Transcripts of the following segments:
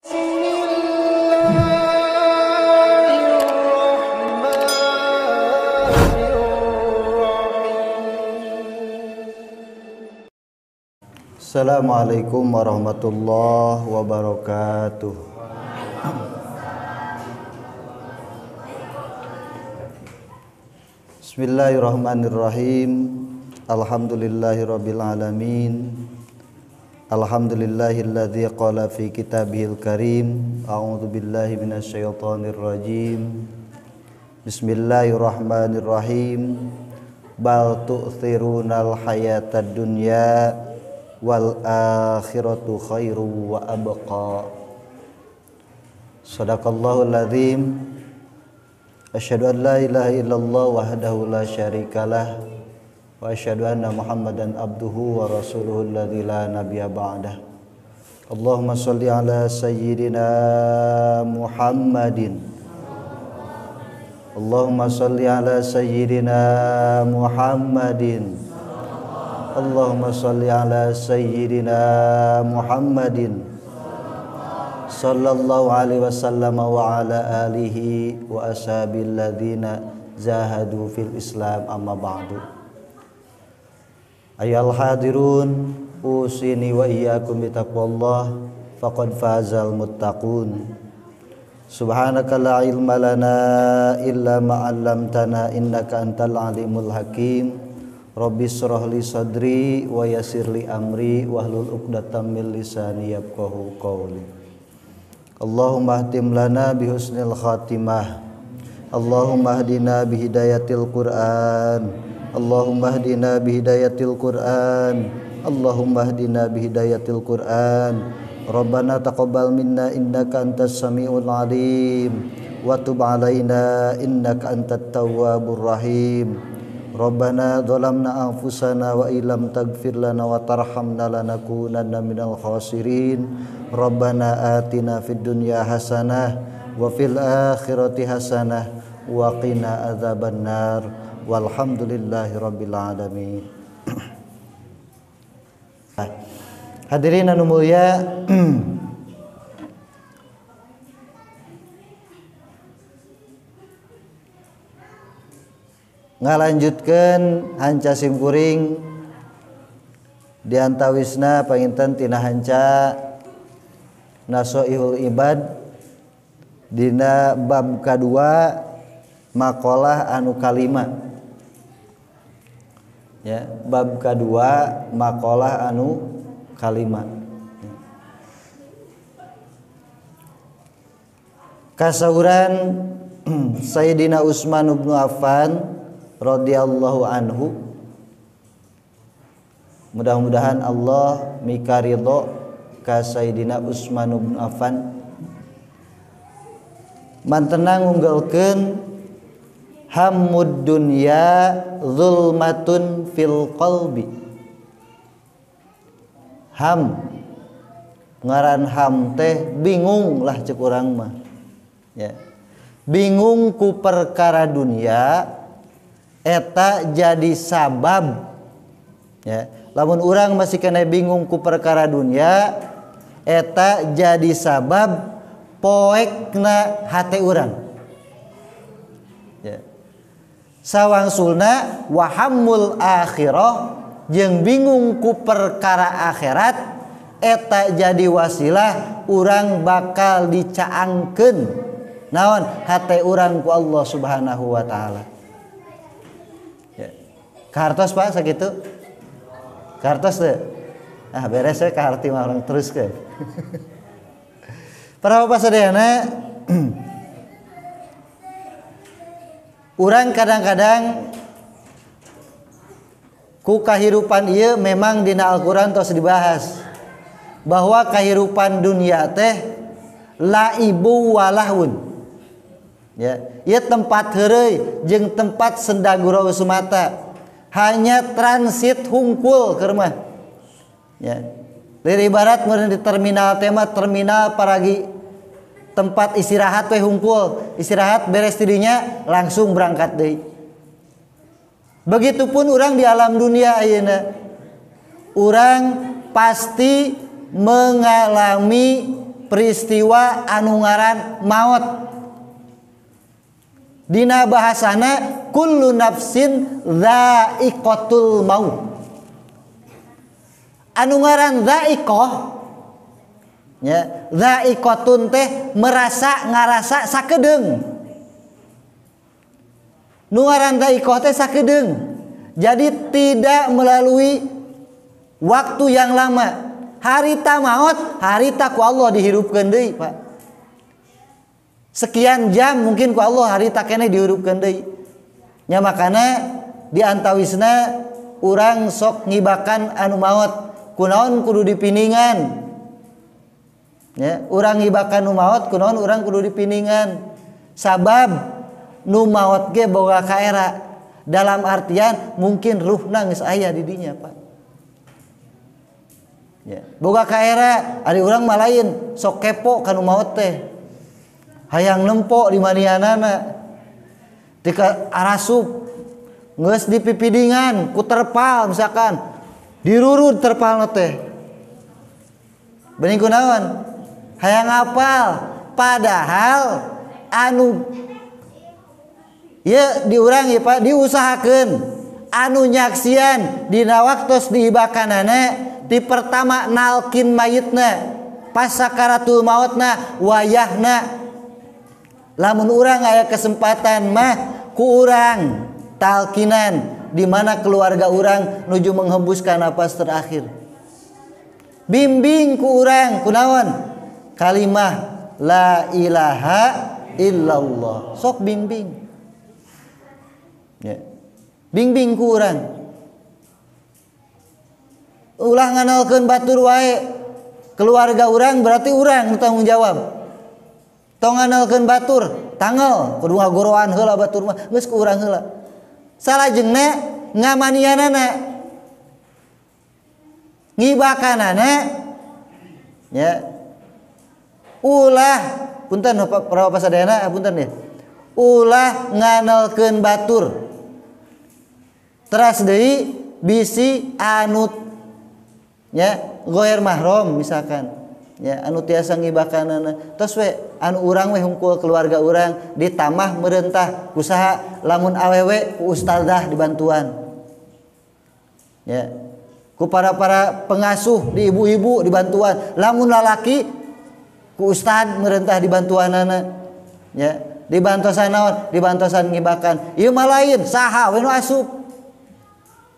Bismillahirrahmanirrahim. Assalamualaikum warahmatullahi wabarakatuh. Bismillahirrahmanirrahim. Alhamdulillahirabbil alamin. Alhamdulillahilladzi qala fi kitabihil karim. A'udzu billahi minasyaitonir rajim. Bismillahirrahmanirrahim. Bal tu'thirunal hayatad dunya wal akhiratu khairu wa abqa. Sadaqallahul azim. Asyhadu an la ilaha illallah wahdahu la syarikalah wa asyhadu anna Muhammadan abduhu wa rasuluhu alladzi la nabiyya ba'dah. Allahumma shalli ala sayyidina Muhammadin. Allahumma shalli ala sayyidina Muhammadin. Allahumma shalli ala sayyidina Muhammadin sallallahu alaihi wasallam wa ala alihi wa ashabil ladzina zahadu fil Islam, amma ba'du. Ayyuhal hadirun, usini wa iyyakum bitaqwallah faqad fazal muttaqun. Subhanaka la ilma lana illa ma 'allamtana innaka antal alimul hakim. Rabbi shrah li sadri wa yassir li amri wahlul 'uqdatam min lisani yafqahu qawli. Allahumma ahtim lana bihusnil khatimah. Allahumma hdina bihidayatil Qur'an. Allahumma hdina bihidayatil Qur'an. Allahumma hdina bihidayatil Qur'an. Rabbana taqabbal minna innaka antas samiul alim wa tub alaina innaka antat tawwabur rahim. Rabbana zalamna anfusana wa illam taghfir lana wa tarhamna lanakunanna minal khasirin. Rabbana atina fid dunya hasanah wa fil akhirati hasanah wa qina adzabannar. Walhamdulillahi rabbil alamin. Hadirin anu mulia, ngalanjutkeun hanca simkuring diantawisna panginten tina hanca Nasoihul Ibad dina bab kadua maqalah anu kalima. Ya, bab kadua maqalah anu kalima. Kasauran Sayyidina Utsman bin Affan radhiyallahu anhu, mudah-mudahan Allah mikaridho ka Sayyidina Utsman bin Affan. Mantena ngunggalkeun hammud dunya zulmatun fil qalbi. Ham, ngaran ham teh bingung lah cek urang mah. Ya. Bingung ku perkara dunia eta jadi sabab, ya. Lamun urang masih kena bingung ku perkara dunia eta jadi sabab poekna hate urang, ya. Sawangsulna wahammul akhirah jeung bingung ku perkara akhirat eta jadi wasilah urang bakal dicaangkeun naon hate urang ku Allah Subhanahu wa taala. Kahartos Pak sakitu? Kahartos teu? Ah beres we kaharti mah urang teruskeun. Para bapak sadayana, urang kadang-kadang ku kahirupan ieu memang dina Al-Qur'an tos dibahas bahwa kahirupan dunia teh laibu walahun. Ya, ieu tempat heureuy jeung tempat senda gurau sumata. Hanya transit hungkul ke rumah. Ya. Dari ibarat meureun di terminal tema terminal paragi tempat istirahat we hungkul, istirahat beres tidinya langsung berangkat deui. Begitupun orang di alam dunia ayeuna. Orang pasti mengalami peristiwa anu ngaran maot. Dina bahasana kullu nafsin dha'iqatul maut. Anu ngaran dha'iqah ya, dha'iqatun teh merasa ngarasa sakedeung. Nu ngaran dha'iqah teh sakedeung. Jadi tidak melalui waktu yang lama. Harita maot, harita ku Allah dihirupkeun deui, Pak. Sekian jam mungkin ku Allah harita keneh dihirupkeun deui. Nya makana di antawisna urang sok ngibakan anu maot, kunaon kudu dipiningan. Ya, urang ngibakan nu maot kunaon urang kudu dipiningan. Sabab nu maot ge boga kaera. Dalam artian mungkin ruhna geus aya di dinya, Pak. Ya, boga kaera ari urang mah lain sok kepo ka nu maot teh. Hayang nempo di manianana. Tika arasup geus dipipidingan ku terpal misalkan dirurud terpalna teh. Bening kunaon? Hayang apal padahal anu ya diurang ya Pak diusahakeun anu nyaksian dina waktos diibakanana di pertama nalkin mayitna pas sakaratul mautna wayahna lamun urang aya kesempatan mah ku urang talkinan di mana keluarga urang nuju menghembuskan napas terakhir bimbing ku urang kunaon kalimah la ilaha illallah sok bimbing. Ya. Bimbing ku urang. Ulah nganalkeun batur wae. Keluarga urang berarti urang nu tanggung jawab. Tong nganalkeun batur, tanggal kudu ngagoroan heula batur mah, geus ku urang heula. Salajengna ngamanianana. Ngibakanana ya. Ulah punten para pasadayana punten ya. Ulah nganalkeun batur. Teras deui bisi anut ya goer mahram misalkan ya anu tiasa ngibakanana tos we anu urang we hungkul keluarga urang ditamah merentah usaha lamun awewe ku ustazah dibantuan ya ku para-para pengasuh di ibu-ibu dibantuan lamun lalaki ku ustad merentah dibantuanana ya dibantosan naon dibantosan ngibakan ieu mah lain saha we nu asup.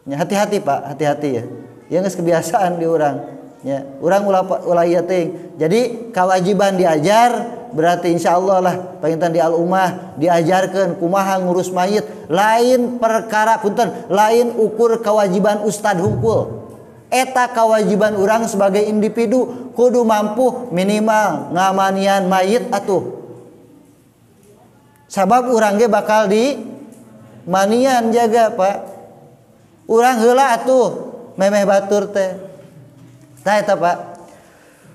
Ya, hati-hati Pak, hati-hati ya. Ya geus kebiasaan di urang. Ya, urang ulah ieu teuing. Jadi kewajiban diajar berarti insyaallah lah panginten di al-ummah diajarkeun kumaha ngurus mayit, lain perkara punten, lain ukur kewajiban ustad hungkul. Eta kewajiban urang sebagai individu kudu mampu minimal ngamanian mayit atuh. Sabab urang ge bakal di manian jaga Pak. Urang heula atuh memeh batur teh. Tah eta Pak.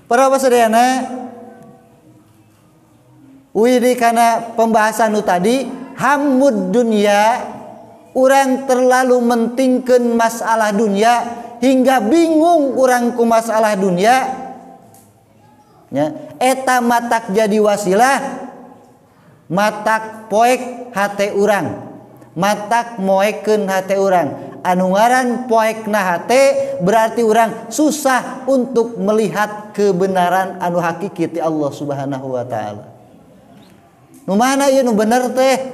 Para sadayana widi kana pembahasan nu tadi hammud dunya urang terlalu mentingkeun masalah dunia hingga bingung urang ku masalah dunia ya eta matak jadi wasilah matak poek hate urang matak moekeun hate urang. Anu ngaran poekna hate berarti urang susah untuk melihat kebenaran anu hakiki ti Allah Subhanahu wa taala. Nu mana ieu nu bener teh?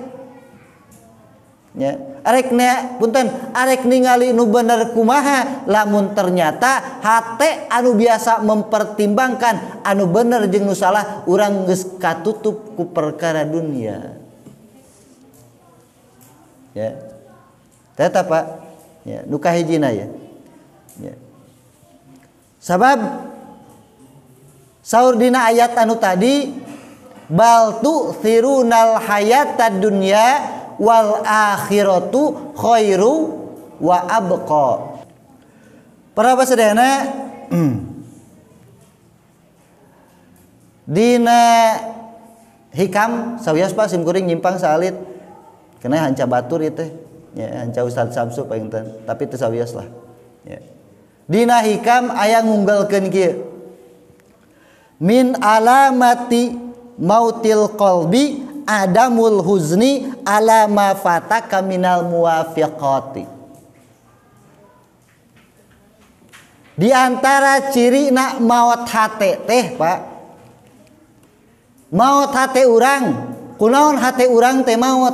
Ya, arek punten, arek ningali nu bener kumaha lamun ternyata hate anu biasa mempertimbangkan anu bener jeung nu salah urang geus katutup ku perkara dunia. Ya. Tetap Pak. Ya, nu kahijina ya. Ya. Sabab saur dina ayat anu tadi bal tu'thirunal hayatad dunya wal akhiratu khairu wa abqa. Para sadayana dina hikam sawios Pak sim kuring nyimpang saalit kena hanca batur ieu teh. Ya, hanca Ustaz Samsu paling tapi teu sawios lah. Ya. Dina hikam aya ngunggalkeun kieu. Min alamati mautil qalbi adamul huzni ala ma fataka minal muwafiqati. Di antara ciri nak maot hate teh Pak, maot hate urang, kunaon hate urang teh maot,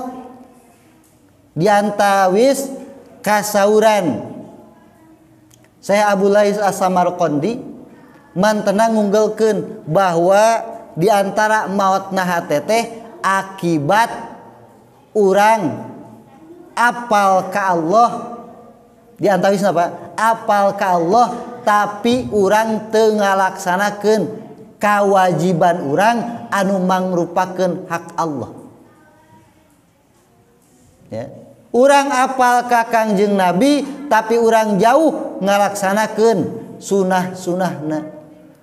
diantawis kasauran. Saya Abu Lais As-Samarqandi mantena ngunggelkeun bahwa di antara maotna hate teh akibat urang apal ka Allah, diantawisna Pak, apal ka Allah tapi urang teu ngalaksanakeun kawajiban urang anu mangrupakeun hak Allah. Ya. Urang apal ka Kangjeng Nabi tapi urang jauh ngalaksanakeun sunah-sunahna.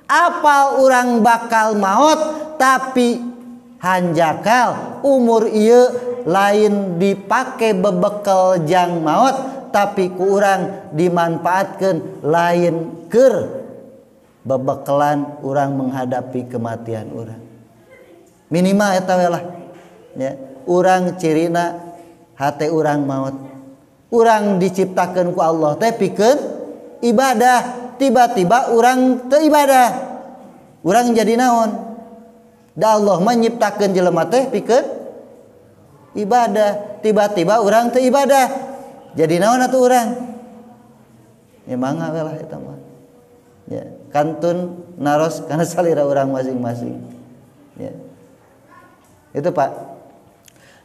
Apal urang bakal maot tapi hanjakal umur ieu lain dipake bebekel jang maot tapi ku urang dimanfaatkeun lain keur bebekelan urang menghadapi kematian urang. Minimal eta we lah ya, urang cirina hate urang maot. Urang diciptakeun ku Allah teh pikeun ibadah, tiba-tiba urang teu ibadah. Urang jadi naon? Da Allah mah nyiptakeun jelema teh pikeun ibadah, tiba-tiba urang teu ibadah. Jadi naon atuh urang? Ya mangga we lah eta mah. Ya, kantun naros kana salira urang masing-masing. Ya. Itu Pak.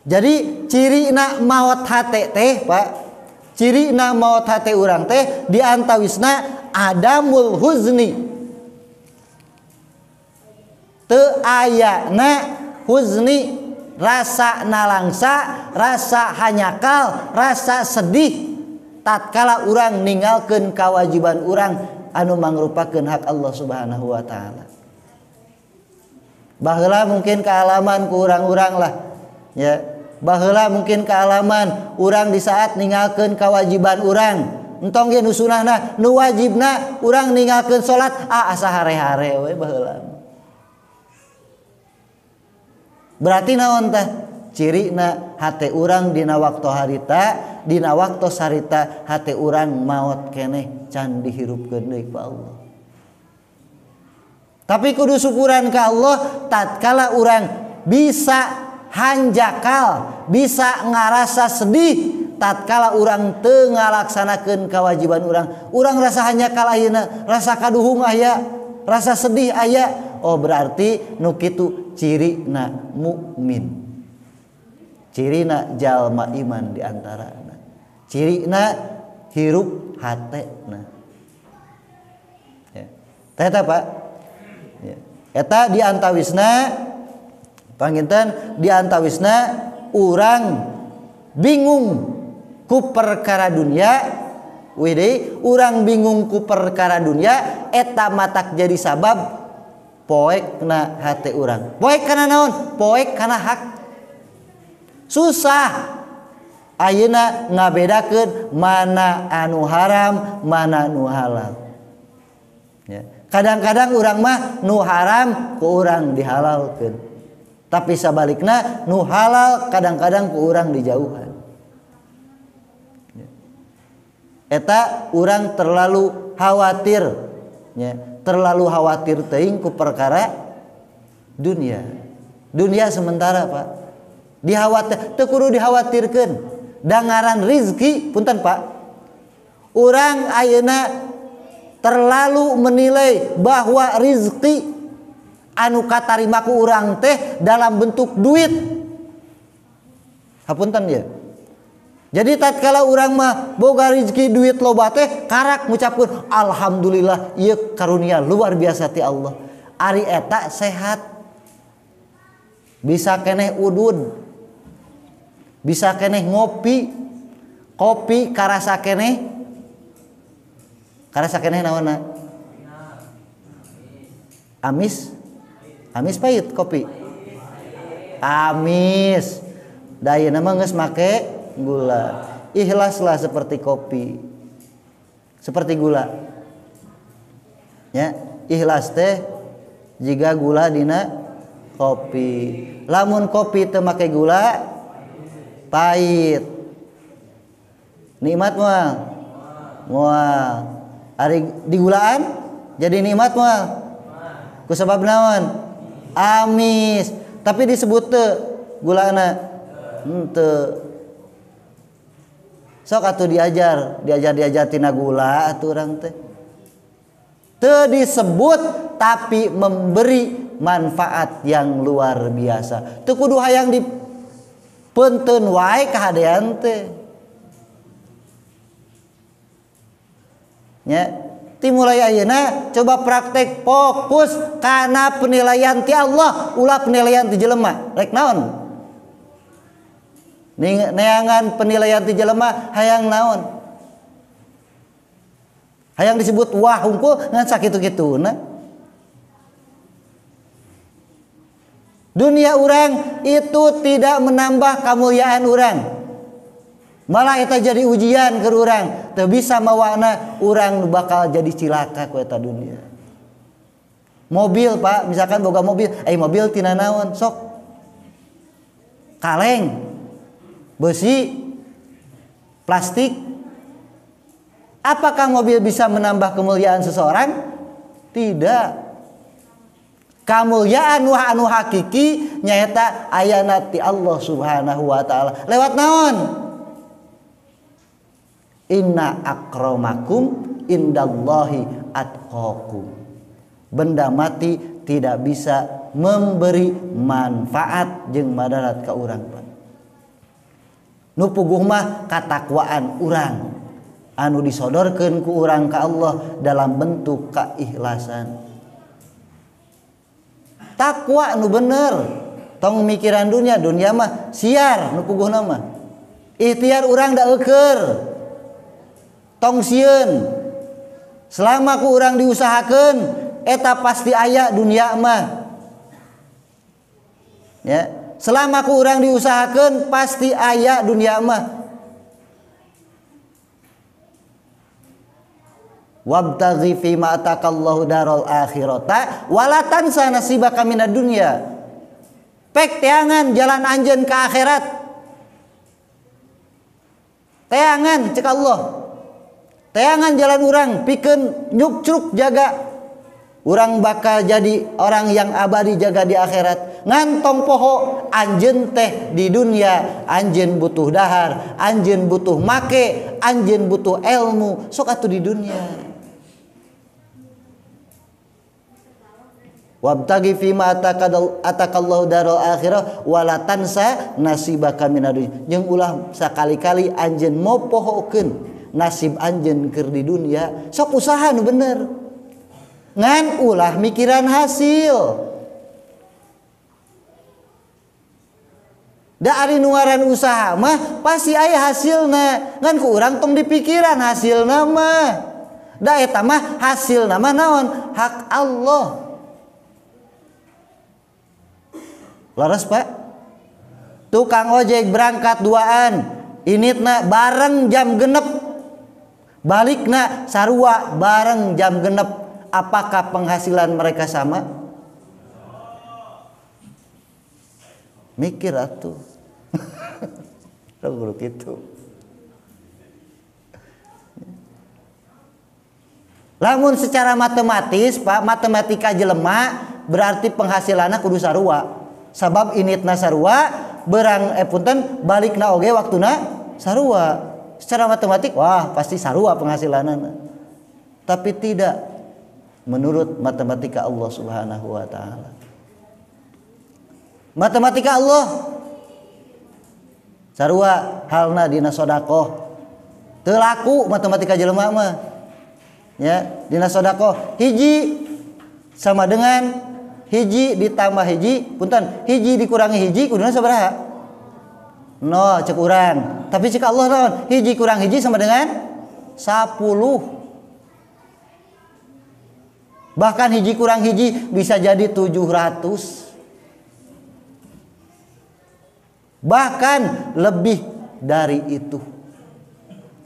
Jadi cirina maot hate teh Pak, cirina maot hate urang teh diantawisna adamul huzni. Teu ayana huzni, rasa nalangsa, rasa hanyakal, rasa sedih tatkala urang ninggalkeun kewajiban urang anu mangrupakeun hak Allah Subhanahu wa taala. Baheula mungkin kealaman ku urang-urang lah ya. Baheula mungkin kealaman urang di saat ninggalkeun kewajiban urang. Entong ge nu sunahna, nu wajibna urang ninggalkeun salat, ah asa hare-hare we baheula. Berarti naon tah? Cirina hate urang dina waktu harita, dina waktu sarita hate urang maot keneh can dihirupkeun deui ku Allah. Tapi kudu syukuran ka Allah tatkala urang bisa hanjakal, bisa ngarasa sedih tatkala urang teu ngalaksanakeun kewajiban urang. Urang rasa hanjakal ayeuna, rasa kaduhung aya, rasa sedih aya. Oh berarti nu kitu cirina mukmin. Cirina jalma iman di antarana. Cirina hirup hatena. Ya. Eta Pak. Ya. Eta diantawisna panginten diantawisna urang bingung ku perkara dunia, wede urang bingung ku perkara dunia eta matak jadi sabab poekna hate urang. Poek kana naon? Poek kana hak. Susah ayeuna ngabedakeun mana anu haram, mana nu halal. Ya. Kadang-kadang urang mah nu haram ku urang dihalalkeun. Tapi sabalikna nu halal kadang-kadang ku urang dijauhan. Ya. Eta urang terlalu khawatir, ya, terlalu khawatir teuing ku perkara dunia. Dunia sementara Pak. Dikhawatir, teu kudu dikhawatirkeun. Dangaran rizki, punten Pak. Urang ayeuna terlalu menilai bahwa rizki anu katarima ku urang teh dalam bentuk duit. Hapunten ya. Jadi tatkala urang mah boga rizki duit loba teh karak ngucapkeun alhamdulillah ieu karunia luar biasa ti Allah. Ari eta sehat. Bisa keneh udud. Bisa keneh ngopi. Kopi karasa keneh. Karasa keneh naonna? Amis. Amis pahit kopi. Amis. Da ayeuna mah geus make gula. Ikhlaslah seperti kopi. Seperti gula. Ya, ikhlas teh Jiga gula dina kopi. Lamun kopi teu make gula pahit. Nikmat moal? Moal. Ari digulaan jadi nikmat moal? Ku sabab naon? Amis. Tapi disebut teu gulana? Henteu. Sok atuh diajar, diajar tina gula atuh urang teh. Teu disebut tapi memberi manfaat yang luar biasa. Teu kudu hayang dipeunteun wae kahadean teh. Nya, ti mulai ayeuna coba praktek fokus kana penilaian ti Allah, ulah penilaian ti jelema. Rek naon? Neangan penilaian ti jelema hayang naon? Hayang disebut wah hungkul ngan sakitu-kituna. Dunia urang itu tidak menambah kemuliaan urang. Malah eta jadi ujian ke urang. Teu bisa mawana urang bakal jadi cilaka ku eta dunia. Mobil Pak, misalkan boga mobil, mobil tina naon sok? Kaleng, besi, plastik. Apakah mobil bisa menambah kemuliaan seseorang? Tidak. Kamuliaan wah anu hakiki nyaeta ayana ti Allah Subhanahu wa taala. Lewat naon? Inna akramakum indallahi atqakum. Benda mati tidak bisa memberi manfaat jeung madarat ka urang. Nu puguh mah katakwaan urang anu disodorkeun ku urang ka Allah dalam bentuk keikhlasan. Takwa nu bener, tong mikiran dunia, dunia mah siar nu puguhna mah. Ikhtiar urang da eueur. Tong sieun. Selama ku urang diusahakeun eta pasti aya dunia mah. Ya, selama ku urang diusahakeun pasti aya dunia mah. Wabtaghi fi ma atakallahu darul akhirata wala tansa nasibaka minad dunya. Pek teangan jalan anjeun ka akhirat. Teangan cek Allah. Teangan jalan urang pikeun nyukcruk jaga urang bakal jadi orang yang abadi jaga di akhirat. Ngantong poho anjeun teh di dunia, anjeun butuh dahar, anjeun butuh make, anjeun butuh ilmu, sok atuh di dunia. Wabtaghi fima atakallahu darul akhirah wala tansa nasibaka minad dunya. Jeung ulah sakali-kali anjeun mopohokeun nasib anjeun keur di dunia, sok usaha nu bener. Ngan ulah mikiran hasil. Da ari nu ngaran usaha mah pasti aya hasilna. Ngan ku urang tong dipikiran hasilna mah. Da eta mah hasilna mah naon? Hak Allah. Laras Pak, tukang ojek berangkat duaan, initna bareng jam genep, balikna sarua bareng jam genep. Apakah penghasilan mereka sama? Mikir atuh. Kudu kitu. Lamun secara matematis Pak, matematika jelema berarti penghasilanna kudu sarua. Sabab initna sarua, berang punten balikna oge waktuna sarua. Secara matematik wah pasti sarua penghasilanna. Tapi tidak menurut matematika Allah Subhanahu wa taala. Matematika Allah sarua halna dina sedekah. Teu laku matematika jelema mah. Ya, dina sedekah hiji sama dengan hiji ditambah hiji, punten, hiji dikurangi hiji kuduna sabaraha? 0 cek urang. Tapi cek Allah naon? Hiji kurang hiji sama dengan 10. Bahkan hiji kurang hiji bisa jadi 700. Bahkan lebih dari itu.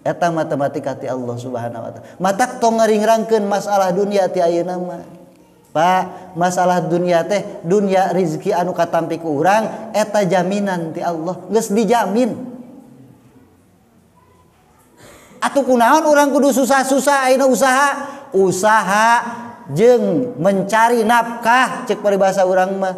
Eta matematika ti Allah Subhanahu wa taala. Matak tong ngaringrangkeun masalah dunia ti ayeuna mah. Pak, masalah dunia teh, dunia rizki anu katampi ku urang eta jaminan ti Allah, geus dijamin. Atuh kunaon urang kudu susah-susah ayeuna usaha? Usaha jeung mencari nafkah cek paribasa urang mah.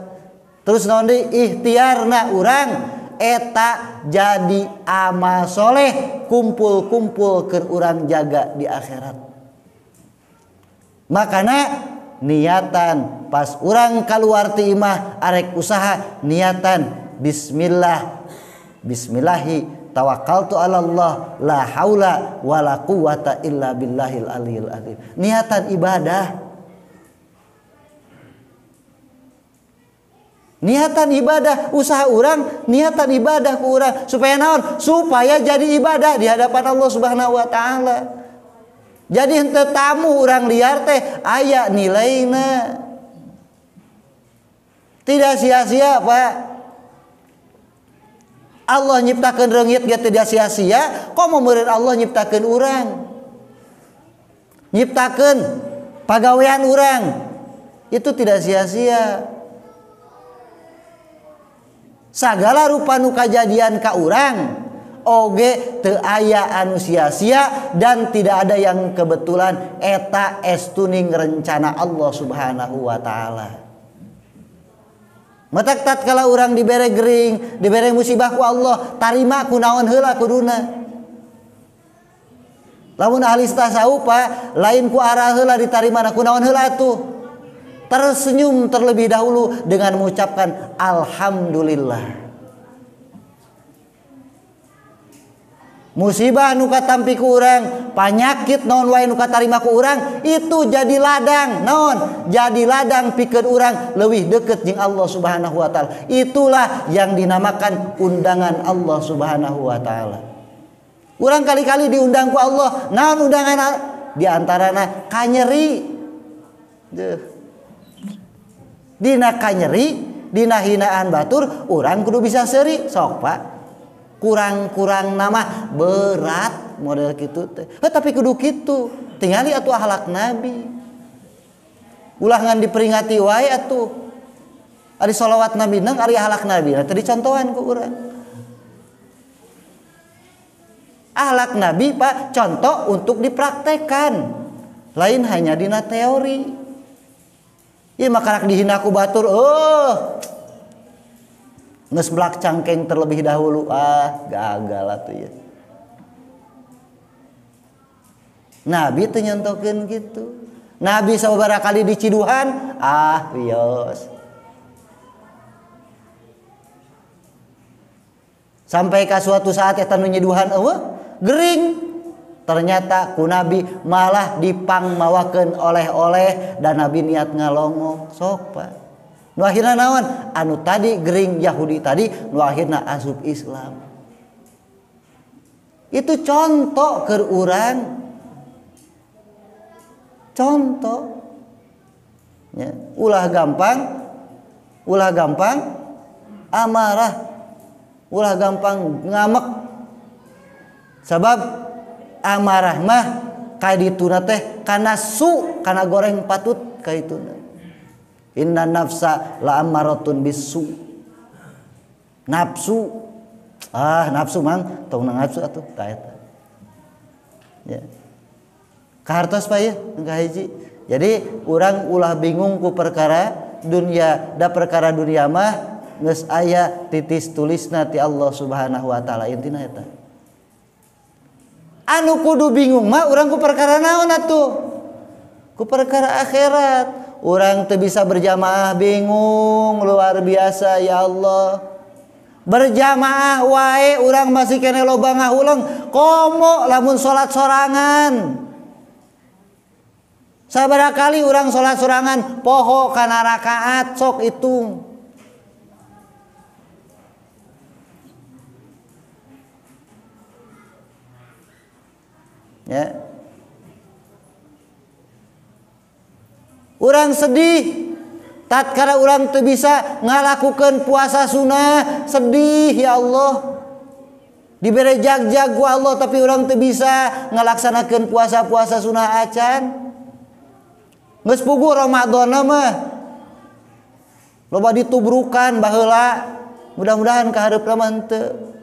Terus naon deui ikhtiarna urang eta jadi amal soleh, kumpul-kumpul keur urang jaga di akhirat. Makana niatan pas urang keluar ti imah arek usaha niatan bismillah, bismillahi tawakkaltu ala Allah la haula wala quwata illa billahil aliyil azim. Niatan ibadah. Niatan ibadah usaha urang, niatan ibadah ku urang supaya naon? Supaya jadi ibadah di hadapan Allah Subhanahu wa taala. Jadi henteu tamu urang liar teh aya nilaina. Tidak sia-sia, Pak. Allah nyiptakeun reungit ge tidak sia-sia, komo meureun Allah nyiptakeun urang. Nyiptakeun pagawean urang. Itu tidak sia-sia. Sagala rupa nu kajadian ka urang oge teu aya anu sia-sia dan tidak ada yang kebetulan, eta estuning rencana Allah Subhanahu wa taala. Matak tatkala urang dibere gering, dibere musibah ku Allah, tarima ku naon heula kuduna. Lamun ahli tasawuf Pak, lain ku arah heula ditarimana ku naon heula atuh. Tersenyum terlebih dahulu dengan mengucapkan alhamdulillah. Musibah nu katampi ku urang, panyakit naon wae nu katarima ku urang, itu jadi ladang naon? Jadi ladang pikeun urang leuwih deukeut jeung Allah Subhanahu wa taala. Itulah yang dinamakan undangan Allah Subhanahu wa taala. Urang kali-kali diundang ku Allah, naon undangan di antarana kanyeri. Deuh. Dina kanyeri, dina hinaan batur, urang kudu bisa seuri, sok Pak. Kurang-kurang nama berat model gitu teh. Tapi kudu kitu. Tingali atuh akhlak Nabi. Ulah ngan diperingati wae atuh. Ari sholawat Nabi nang ari akhlak Nabi. Nah, tadi contohan ku urang. Akhlak Nabi Pak contoh untuk dipraktekan. Lain hanya dina teori. Ieu mah karak dihina ku batur, oh. Nges belak cangkeng terlebih dahulu, ah gagal atuh ya. Nabi teu nyontokeun gitu. Nabi sababaraha kali diciduhan, ah wios. Sampai ka suatu saat eta nu nyiduhan eueuh gering. Ternyata ku Nabi malah dipangmawakeun oleh-oleh dan Nabi niat ngalongok sok Pak. Nu akhirna naon? Anu tadi gering Yahudi tadi nu akhirna asup Islam. Itu contoh keur urang. Contoh. Ya, ulah gampang amarah, ulah gampang ngamek. Sabab amarah mah kadituna teh kana su, kana goreng patut kadituna. Inna nafsa la ammaratun bisu. Nafsu. Ah, nafsu mang, tong nafsu atuh tah eta. Ya. Kahartos Pak ya, ka hiji. Jadi urang ulah bingung ku perkara dunia, da perkara dunia mah geus aya titis tulisna ti Allah Subhanahu wa taala intina eta. Anu kudu bingung mah urang ku perkara naon atuh? Ku perkara akhirat. Urang teu bisa berjamaah bingung luar biasa ya Allah. Berjamaah wae urang masih kene loba ngahuleng, komo lamun salat sorangan. Sabaraha kali urang salat sorangan poho kana rakaat sok hitung. Ya. Urang sedih tatkala urang teu bisa ngalakukeun puasa sunnah, sedih ya Allah. Dibere jag-jag ku Allah tapi urang teu bisa ngalaksanakeun puasa-puasa sunnah acan. Geus puguh Ramadan mah loba ditubrukan baheula, mudah-mudahan ka hareupna mah henteu.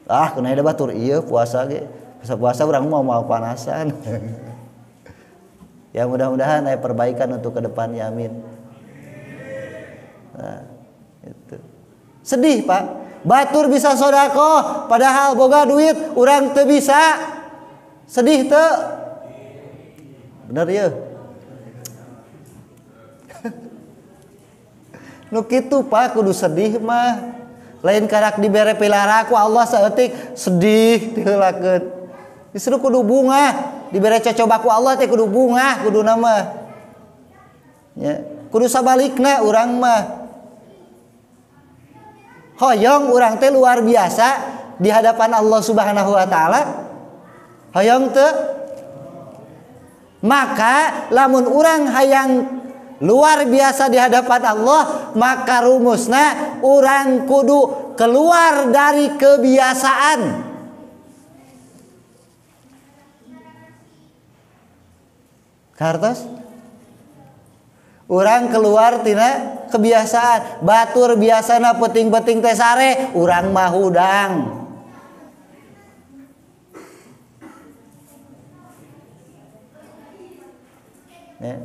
Ah kena ada batur ieu puasa ge. Puasa-puasa urang mah mau panasan. Ya mudah-mudahan aya perbaikan untuk ke depannya, amin. Nah, itu. Sedih, Pak. Batur bisa sedekah padahal boga duit urang teu bisa. Sedih teu? Bener ya? Nu kitu Pak kudu sedih mah. Lain karak dibere pilara ku Allah saeutik sedih diheulakeun. Justru kudu bunga, dibere cocoba ku Allah teh kudu bunga, kudu nama. Ya, kudu sabalikna urang mah. Hoyong urang teh luar biasa di hadapan Allah Subhanahu wa taala. Hoyong teu? Maka lamun urang hayang luar biasa di hadapan Allah, maka rumusna urang kudu keluar dari kebiasaan. Kartos? Urang keluar tina kebiasaan. Batur biasana peting-peting teh sare, urang mah hudang. Ya.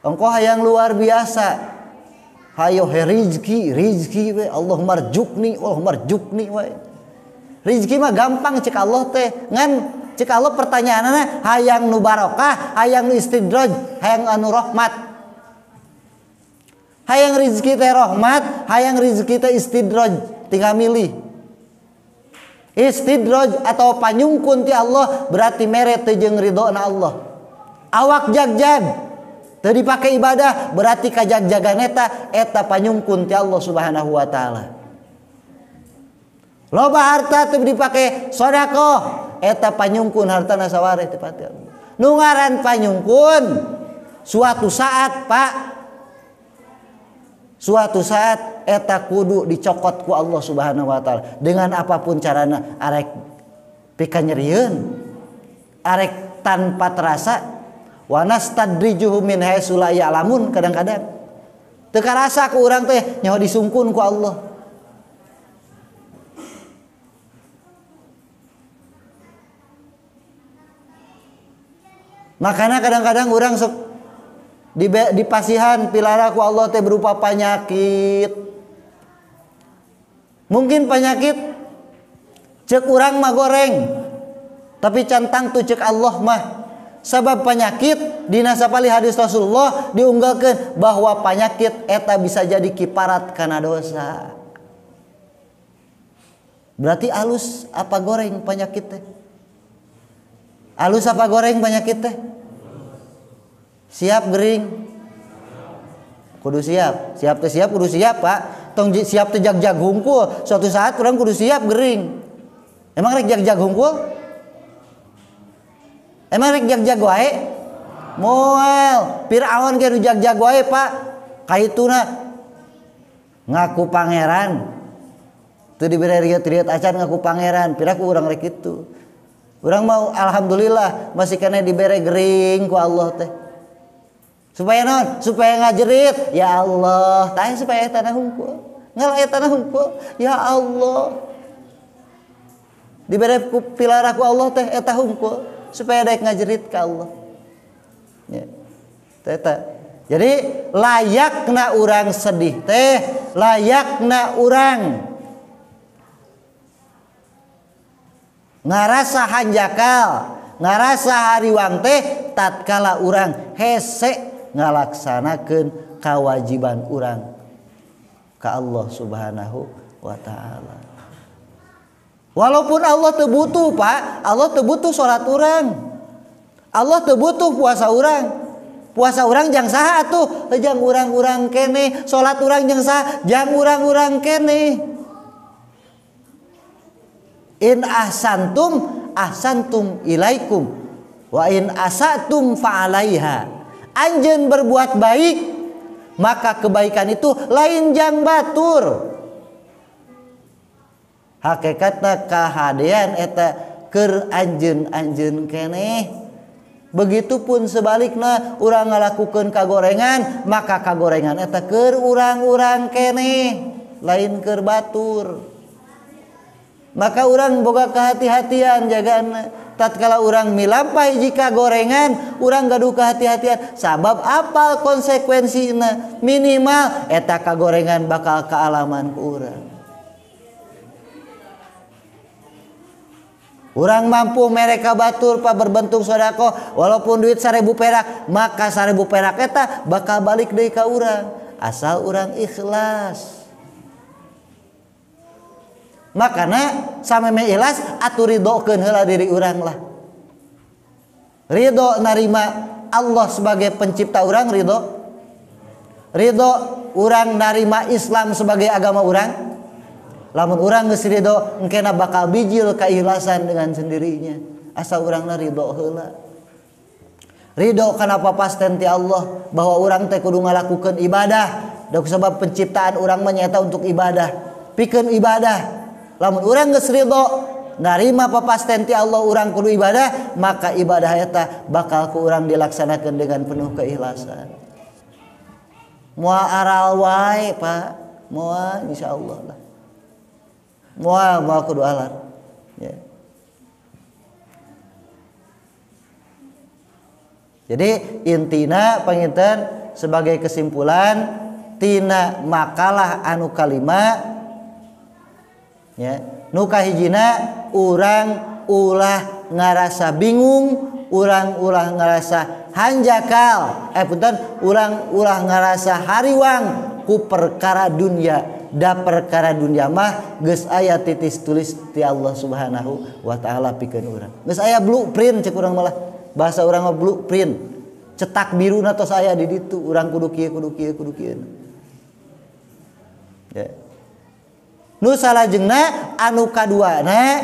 Engkau hayang luar biasa. Hayo he rizki, rizki we Allah marjukni we. Rizki mah gampang cek Allah teh. Ngan cek Allah pertanyaanna hayang nu barokah, hayang nu istidraj, hayang anu rahmat. Hayang rizki teh rahmat, hayang rizki teh istidraj, tinggal milih. Istidraj atau panyungkun ti Allah berarti mere teu jeung ridhona Allah. Awak jag-jag teu dipake ibadah berarti kajag-jagan eta eta panyungkun ti Allah Subhanahu wa taala. Loba harta teu dipake sedekah eta panyungkun hartana sawareh teu pati Allah. Nu ngaran panyungkun suatu saat Pak, suatu saat eta kudu dicokot ku Allah Subhanahu wa taala dengan apapun carana, arek pika nyerieun, arek tanpa terasa. Wanastadrijuhum min haitsu la ya'lamun, kadang-kadang teu karasa ku urang teh nyaho disungkun ku Allah. Makanya kadang-kadang urang sok di pasihan pilara ku Allah teh berupa penyakit. Mungkin penyakit cek urang mah goreng, tapi cantang tuh cek Allah mah. Sebab penyakit dina sapali hadis Rasulullah diunggalkeun bahwa penyakit eta bisa jadi kiparat kana dosa. Berarti alus apa goreng penyakit teh? Alus apa goreng penyakit teh? Siap gering? Kudu siap. Siap teh siap kudu siap, Pak. Tong siap teh jag-jag hungkul. Suatu saat urang kudu siap gering. Emang rek jag-jag hungkul? Emang rek jag-jag wae? Moal. Fir'aun ge nu jag-jag wae, Pak. Kaituna ngaku pangeran. Teu dibere rieu-rieu acan ngaku pangeran. Piraku urang rek kitu. Urang mau alhamdulillah masih kena dibere gering ku Allah teh. Supaya non, supaya ngajerit, ya Allah, tah supaya tanah hungkul. Ngal aya tanah hungkul, ya Allah. Dibere ku pilara ku Allah teh eta hungkul supaya daek ngajerit ka Allah. Ya. Eta. Jadi layakna urang sedih teh, layakna urang ngarasa hanjakal, ngarasa hariwang teh tatkala urang hese ngalaksanakeun kewajiban urang ka Allah Subhanahu wa taala. Walaupun Allah teu butuh, Pak, Allah teu butuh salat urang. Allah teu butuh puasa urang. Puasa urang jang saha atuh? Jang urang-urang keneh, salat urang jang saha? Jang urang-urang keneh. In ahsantum ahsantum ilaikum wa in asatum fa'alaiha. Anjeun berbuat baik maka kebaikan itu lain jang batur. Hakikatna kahadean eta keur anjeun-anjeun keneh. Begitupun sebaliknya urang ngalakukeun kagorengan maka kagorengan eta keur urang-urang keneh lain keur batur. Maka urang boga kehati-hatian jagaan tatkala urang milampah hiji kagorengan urang gaduh kehati-hatian sabab apal konsekuensina minimal eta kagorengan bakal kaalaman ku urang. Urang mampu mereka batur pa berbentuk sodako walaupun duit 1000 perak maka 1000 perak eta bakal balik deui ka urang asal urang ikhlas. Makana sameme ikhlas atuh ridhokeun heula diri urang lah. Ridho narima Allah sebagai pencipta urang, ridho. Ridho urang narima Islam sebagai agama urang. Lamun urang geus ridho engkena bakal bijil keikhlasan dengan sendirinya. Asal urangna ridho heula. Ridho kana papasten ti Allah bahwa urang teh kudu ngalakukeun ibadah. Da sebab penciptaan urang mah nyaeta untuk ibadah. Pikeun ibadah. Lamun urang geus ridho narima papasten ti Allah urang kudu ibadah, maka ibadah eta bakal ku urang dilaksanakeun dengan penuh keikhlasan. Moal aral wae, Pak. Moal insyaallah lah. Moal moal kudu alar. Ya. Jadi intina panginten sebagai kesimpulan tina makalah anu kalima ya, nu kahijina urang ulah ngarasa bingung, urang ulah ngarasa hanjakal, punten urang ulah ngarasa hariwang ku perkara dunia. Da perkara dunia mah geus aya titis tulis ti Allah Subhanahu wa taala pikeun urang. Geus aya blueprint cek urang malah. Bahasa urang mah blueprint. Cetak biruna tos aya di ditu, urang kudu kieu kudu kieu kudu kieu. Ya. Nu salajengna anu kaduana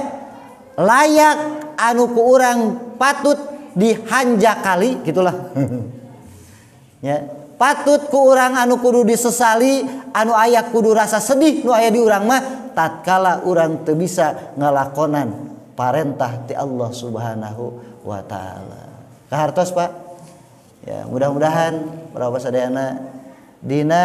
layak anu ku urang patut dihanjakali gitulah. Ya. Patut ku urang anu kudu disesali, anu aya kudu rasa sedih nu aya di urang mah tatkala urang teu bisa ngalakonan parentah ti Allah Subhanahu wa taala. Kahartos Pak? Ya, mudah-mudahan para sadayana dina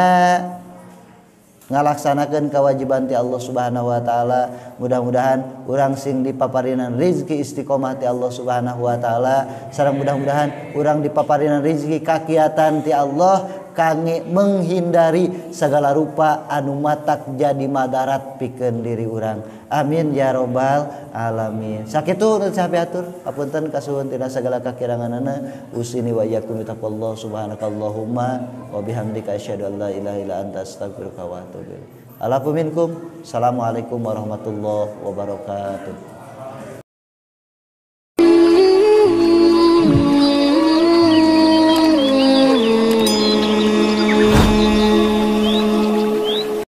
ngalaksanakeun kewajiban ti Allah Subhanahu wa taala, mudah-mudahan urang sing dipaparinan rizki istiqomah ti Allah Subhanahu wa taala, sareng mudah-mudahan urang dipaparinan rizki kakiatan ti Allah kangge menghindari segala rupa anu matak jadi madarat pikeun diri urang. Amin ya robbal alamin. Sakitu nu sapi atur, apunten kasuhun tina segala kakiranganana. Usini wa iyyakum bitaqwallah subhanakallahumma wa bihamdika asyhadu an la ilaha illa anta astaghfiruka wa atubu ilaik. Alafu minkum. Assalamualaikum warahmatullahi wabarakatuh.